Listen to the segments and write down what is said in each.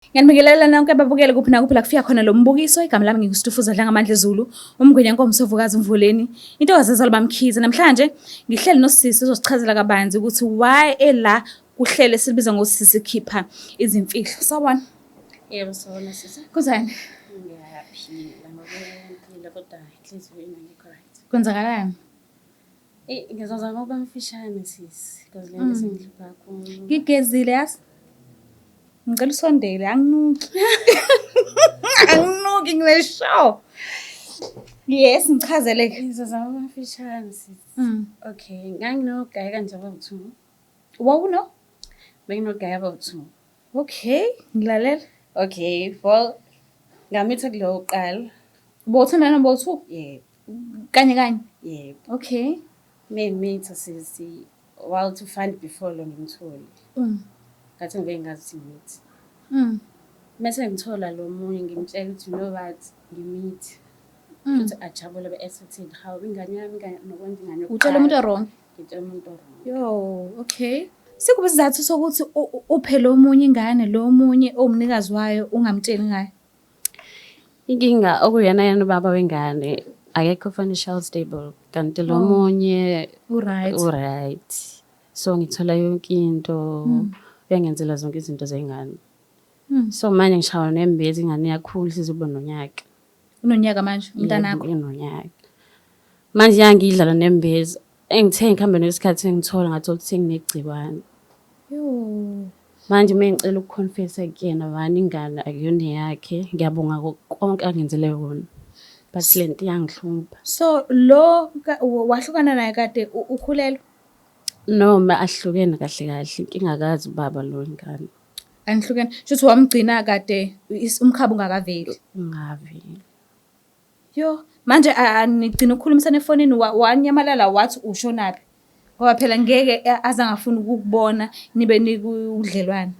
Ngiyanibingelela nonke ababukele kuphi nakuphi la kufika khona lo mbukiso. Igama lami nginguStufuza Dlangamandla Zulu, umngwenya nkomo sovukazi umvuleni, intokazi ezalwa bamkhize. Namhlanje ngihleli nosisi ozosichazela kabanzi ukuthi why ela kuhlele silibiza ngosisi khipha izimfihlo. Sawubona. Yebo, sawubona sisi. Kunjani? Ngiyaphila ngokwempilo kodwa inhliziyo ingekho right. Kwenzakalani? Eyi ngizozama ukuba mfishane sisi because le nto isingihlupha kakhulu. Ngigezile yazi. Ngicela usondele anginuki. Anginuki ngine show. Yes, ngichazele ke. Ngizozama ukuba mfishane sisi. Okay, nganginogayi kanje abawu-two. Wawuno? Benginogayi abawu-two. Okay, ngilalela. Okay, well ngamitha kulo wokuqala. Bowuthandana nobo-two? Yebo. Kanye kanye? Yebo. Okay. Mengimitha sisi while to find before lo ngimthole. Ngathi ngeke ngazi ukuthi ngimithi. Mese ngithola lo munye ngimtshela ukuthi you know what ngimithi. Futhi ajabule be-excited hawu ingane yami ingane nokwenza ingane Utshela umuntu wrong. Ngitshela umuntu wrong. Yo, okay. Sikuphi isizathu sokuthi uphe lo munye ingane lo munye owumnikazi wayo ungamtsheli ngayo? Inkinga okuyena yena ubaba wengane akekho financial stable kanti lo munye U-right. u-right. So ngithola yonke into uyangenzela zonke izinto zengane. So manje ngishawa nembezi ingane iyakhula isizoba nonyaka. Unonyaka manje umntanakho? Yebo, unonyaka. Manje yangidla nembezi. Engithe ngikuhambe nesikhathi engithola ngathola ukuthi senginegciwane. Yo. Manje uma ngicela ukuconfessa kuyena bani ingane akuyona eyakhe. Ngiyabonga konke angenzele kona. But le nto iyangihlupha. So lo wahlukana naye kade ukhulelwe? Noma ahlukene kahle kahle inkinga akazi ubaba lo wengane. Anihlukene. Shuthi wamgcina kade umkhaba ungakaveli. Ungaveli. Yo, manje nigcina ukukhulumisana efonini wanyamalala wathi ushonaphi? Ngoba phela ngeke aze angafuni ukukubona nibe nikudlelwane.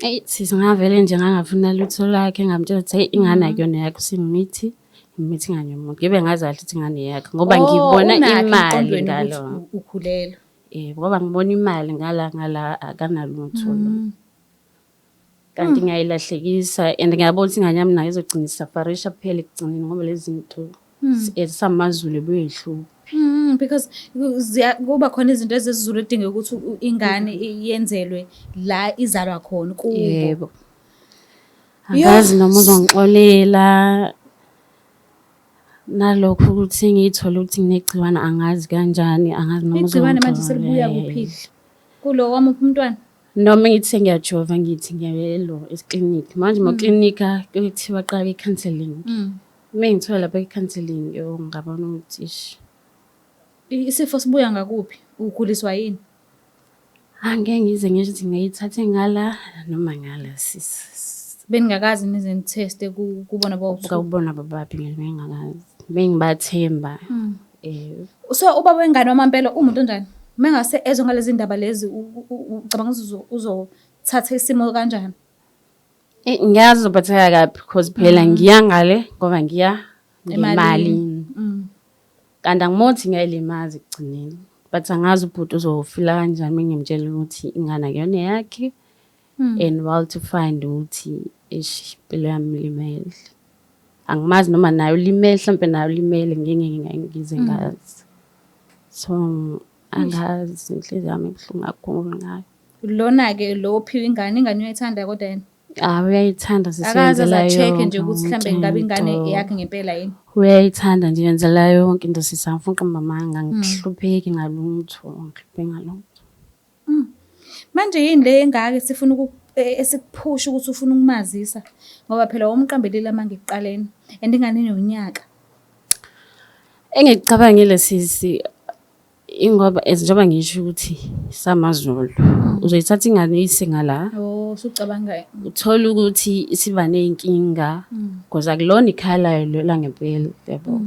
Eyi sisi ngavele nje ngangafuna lutho lakhe ngamtshela ukuthi hey ingane akuyona yakho singimithi ngimithi ingane yomuntu. Ngibe ngazi kahle ukuthi ingane yakhe ngoba Oh, ngibona unakho imali emqondweni ngalo. ukuthi ukhulelwe. Eh ngoba ngibona imali ngala ngala akanalutho lo. Kanti ngiyayilahlekisa and ngiyabona ukuthi ingane yami nayo izogcina isafarisha kuphela ekugcineni ngoba lezi zinto ezisamaZulu ebuye yihluphe. Because kuba khona izinto ezesiZulu edingeka ukuthi ingane yenzelwe la izalwa khona kubo. Yebo. Angazi noma uzongixolela nalokho ukuthi ngiyithole ukuthi nginegciwane angazi kanjani angazi noma Igciwane manje selibuya kuphi? uzongixolela. Kulo wamuphi umntwana? Noma ngithi sengiyajova ngithi ngiyelo eklinikhi. Manje uma klinika kuthiwa qala i-counselling. Uma ngithola lapha i-counselling yo ngabona ukuthi ish Isifo sibuya ngakuphi? Uguliswa yini? Angeke ngize ngisho ukuthi ngiyithathe ngala noma ngala sisi. Beningakazi nize nitheste kubona bowu-two? Kawubona babaphi ngingakazi. Bengibathemba. Eh So ubaba wengane wamampela umuntu onjani? Mengase ezwe ngalezi ndaba lezi ucabanga ukuthi uzothatha isimo kanjani? Ngiyazi uzophatheka kabi because phela ngiya ngale ngoba ngiya ngemali. Kanti angimothi ngiyayilimaza ekugcineni. But angazi ubhuti uzofila kanjani uma ngimtshela ukuthi ingane akuyona eyakhe. And while to find ukuthi eish impilo yami ilimele. Angimazi noma naye ulimele mhlampe naye ulimele ngeke ngize ngazi. So angazi inhliziyo yami ibuhlungu kakhulu ngayo. Lona-ke lo ophiwe ingane, ingane uyayithanda kodwa yena? Ah uyayithanda Akaze sisenzela aze-check-e nje ukuthi yonke mhlambe ngabe ingane into. eyakhe ngempela yini? Uyayithanda nje yenzela yonke into sisi angifuni ukuqamba amanga angihlupheki ngalutho angihlupheki ngalutho. Manje yini le engaka esifuna esikuphusha ukuthi ufuna ukumazisa? Ngoba phela wawumqambelile amanga ekuqaleni and ingane inonyaka. Engikucabangile sisi ingoba as njengoba ngisho ukuthi samaZulu uzoyithatha ingane uyise ngala Oh, usucabanga uthole ukuthi isiba ney'nkinga because akulona ikhaya layo lela ngempela yabo.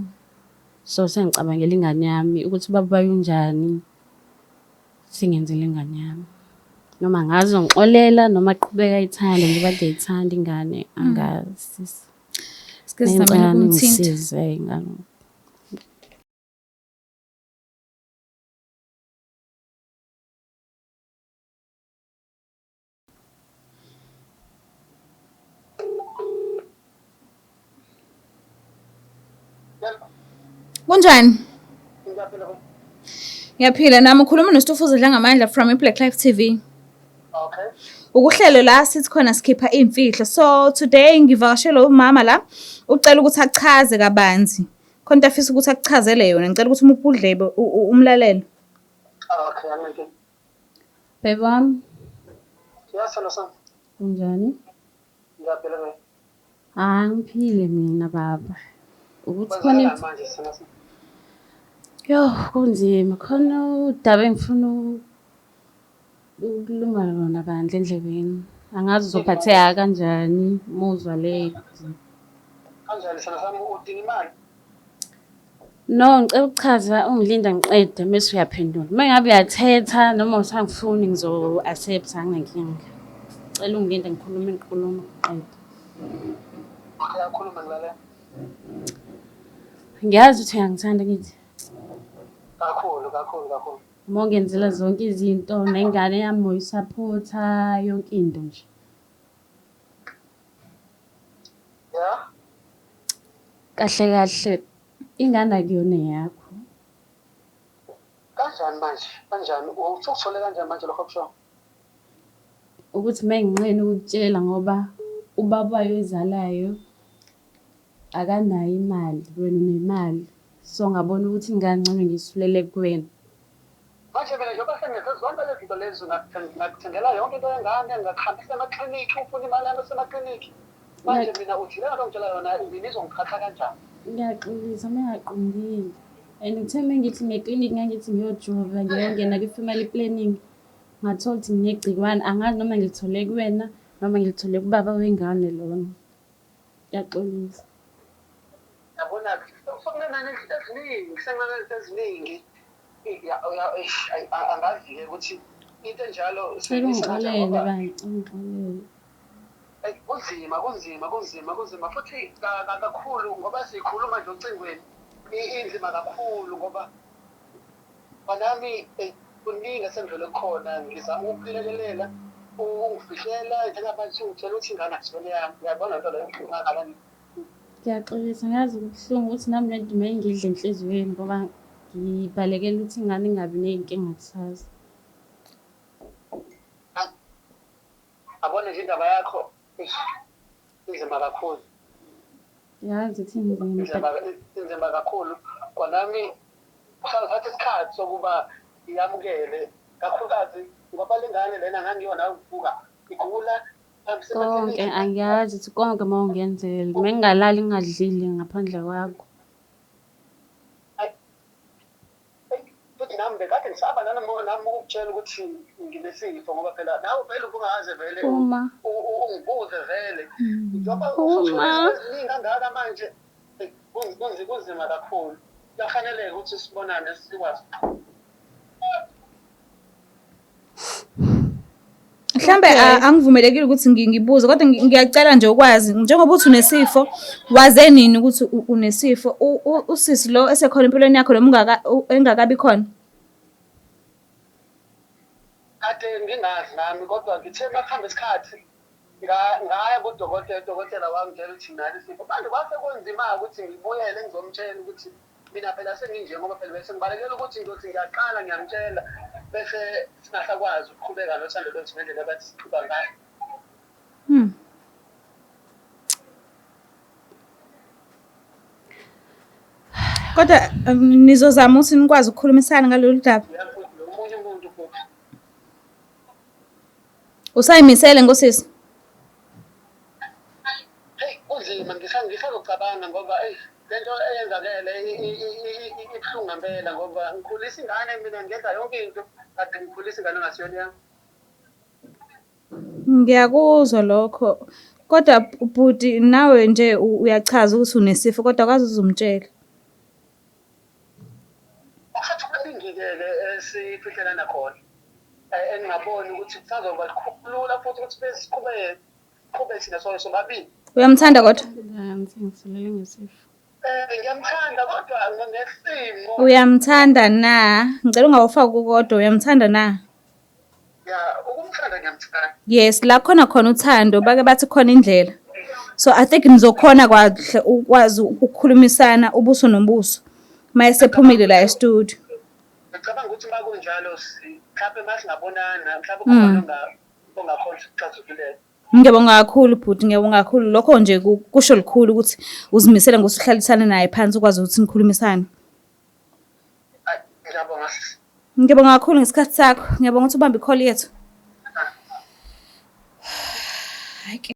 So sengicabangela ingane yami ukuthi ubaba wayo unjani sengenzela ingane yami. Noma angazi uzongixolela noma aqhubeke ayithande njengoba kade eyithanda ingane angazi sisi. Sike sizamele Ngicela ukumthinta. ningisize ngalokho. Kunjani? Ngiyaphila nami ukhuluma noStufuza Dlangamandla from iBlack Life TV. Okay. Ukuhlelo la sithi khona sikhipha iy'mfihlo. So today ngivakashele umama la ucela ukuthi achaze kabanzi. Khona into afisa ukuthi akuchazele yona. Ngicela ukuthi umuphe udlebe umlalele. Okay, angeke. Babe wami, Yes, hello sir. kunjani? Ngiyaphila babe. Hayi ngiphile mina baba. Ukuthi khona Kwenzakalani manje sona sami? Yo, kunzima. Khona udaba engifuna ukuluma lona bandla endlebeni. Angazi uzophatheka kanjani muzwa leyo. Kanjani sona sami udinga imali? No, ngicela ukuchaza ungilinda ngiqede mese uyaphendula. Uma ngabe uyathetha noma usangifuni ngizo-accept anginankinga. Cela ungilinde ngikhulume ngikhuluma ngiqede. Okay, akhulume ngilalela. Ngiyazi ukuthi uyangithanda ngithi. Kakhulu, kakhulu, kakhulu. Uma ungenzela zonke izinto nengane yami uyisaphotha yonke into nje. Yeah. Kahle kahle ingane akuyona eyakho. Kanjani manje? Kanjani? Usukuthole kanjani manje lokho okusho? Ukuthi uma nginqena ukukutshela ngoba ubaba wayo oyizalayo akanayo imali, wena unemali. So ngabona ukuthi ingane ngcono ngiyisulele kuwena. Manje mina njengoba sengenze zonke lezi zinto lezi ngakuthengela yonke into yengane ngakuhambisa emaklinikhi ufuna imali yami esemaklinikhi. Manje mina uthi le nto ongitshela yona mina izongiphatha kanjani? Ngiyaxolisa uma ngingaqondile. And ngithe uma ngithi ngeklinikhi ngangithi ngiyojova ngiyongena kwi-family planning. Ngathola ukuthi nginegciwane angazi noma ngilithole kuwena noma ngilithole kubaba wengane lona. Ngiyaxolisa. Yabona-ke sekunenani eziningi sekunenani eziningi angazi-ke ukuthi into enjalo Cela ungixolele baba, ngicela ungixolele. Kunzima kunzima kunzima kunzima futhi kakhulu ngoba sikhuluma nje ocingweni inzima kakhulu ngoba kwanami kuningi esengidlule kukhona ngizama ukukulekelela ungifihlela njengamanje ungitshela ukuthi ingane akusiyona eyami uyayibona lento leyo ngikhuluma. Ngiyaxolisa ngiyazi kubuhlungu ukuthi nami lento mayingidla enhliziyweni ngoba ngibalekela ukuthi ingane ingabi ney'nkinga kusasa. Yabona nje indaba yakho eish, inzima kakhulu. Yazi ukuthi inzima Inzima inzima kakhulu. Kwanami kusazothatha isikhathi sokuba ngiyamukele kakhulukazi ngoba lengane lena ngangiyona uvuka igula konke angiyazi ukuthi konke uma ungenzela mengingalali ngingadlile ngaphandle kwakho. Futhi nami bekade ngisaba nami ukukutshela ukuthi nginesifo ngoba phela nawe vele ubungaze vele Uma ungibuze vele njengoba Uma. eziningi kangaka manje kunzima kakhulu kuyafaneleka ukuthi sibonane sikwazi. Mhlambe angivumelekile ukuthi ngibuze kodwa ngiyacela nje ukwazi njengoba uthi unesifo waze nini ukuthi unesifo usisi lo esekhona empilweni yakho noma ungaka engakabi khona? Kade ngingazi nami kodwa ngithe makuhamba isikhathi ngaya kudokotela udokotela wangitshela ukuthi nginalo isifo manje kwase kunzima ukuthi ngibuyele ngizomtshela ukuthi mina phela senginje ngoba phela bese ngibalekela ukuthi ngizothi ngiyaqala ngiyamtshela bese singasakwazi ukuqhubeka nothando lwethu ngendlela abathi siqhuba ngayo. Kodwa nizozama ukuthi nikwazi ukukhulumisana ngalolu daba. Omunye umuntu futhi. Usayimisele ngosisi? Hey kunzima ngisazocabanga ngoba eyi lento eyenzakele ibuhlungu ngempela ngoba ngikhulisa ingane mina ngenza yonke into kade ngikhulisa ingane engasiyona yami. Ngiyakuzwa lokho kodwa bhuti nawe nje uyachaza ukuthi unesifo kodwa akwazi uzumtshela. Kushuthi kuningi-ke ke esifihlelana khona engingaboni ukuthi kusazoba lula futhi ukuthi besiqhubeke siqhubeke thina sonke sobabili. Uyamthanda kodwa? Ngithengiselele ngesifo. Ngiyamthanda kodwa ngesimo. Uyamthanda na? Ngicela ungawufaki kukodwa, uyamthanda na? Ya, ukumthanda ngiyamthanda. Yes, la khona khona uthando bake bathi khona indlela. So I think nizokhona kahle ukwazi ukukhulumisana ubuso nobuso. Uma esephumile la e-studio. Ngicabanga ukuthi uma kunjalo mhlawumbe uma singabonana mhlawumbe kukhona ongakhona ukuxazululela. Ngiyabonga kakhulu bhuti, ngiyabonga kakhulu. Lokho nje kusho lukhulu ukuthi uzimisele ngokuthi uhlalisane naye phansi ukwazi ukuthi nikhulumisane. Ngiyabonga sisi. Ngiyabonga kakhulu ngesikhathi sakho. Ngiyabonga ukuthi ubambe i-call yethu. Hhayi ke.